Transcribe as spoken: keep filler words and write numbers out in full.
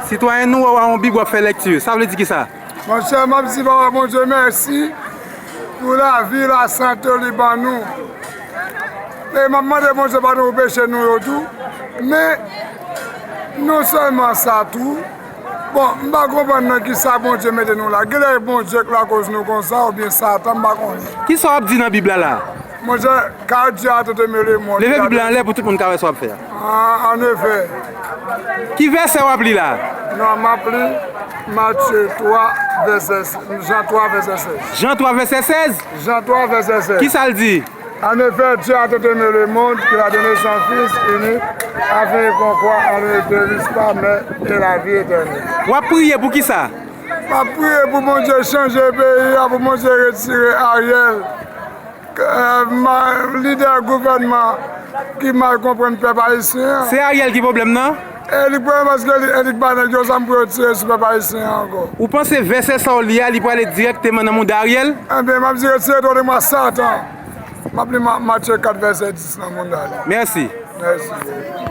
Sitwayen, nou wè w a yon Bib w ap fè lèkti. Sa vle di kisa? Monchè, m ap di Papa Bondye mèsi pou lavi, lasante li ban nou. E m ap mande Bondye padon pou peche nou yo tou. Men, non sèlman sa tou, bon, m pa konprann nan kisa Bondye mete nou la. Genlè Bondye k lakòz nou konsa, oubyen Satan, m pa konnen. Kisa w ap di nan Bib la la? Monchè, car Dieu a tant aimé le monde. Leve Bib la anlè pou tout moun ka wè sa w ap fè a. Ah, en effet. Ki vèsè w ap li la? Non, m ap li Matye twa, vèsè, Jan twa, vèsè sèz. Jan twa, vèsè sèz? Jan twa, vèsè sèz. Kisa l di? En effet, Dieu a tant aimé le monde qu'il a donné son Fils unique, afin que quiconque croit en lui ne périsse pas, mais ait la vie éternelle. W ap priye pou kisa? M ap priye pou Bondye chanje peyi a, pou Bondye retire Ariel, eh, ma-, lidè gouvènman ki mal konprann pèp ayisyen an. Se Ariel ki pwoblèm nan? E li pwoblèm paske li, e li pa nèg yo zam pou yo tire sou pèp ayisyen an ankò. Ou panse vèsè sa w li a, li prale dirèkteman nan mouda Ariel? Enben, m ap di retire twa de mwa Satan. M ap li Ma-, Matye kat vèsè dis nan mouda li. Mèsi. Mèsi.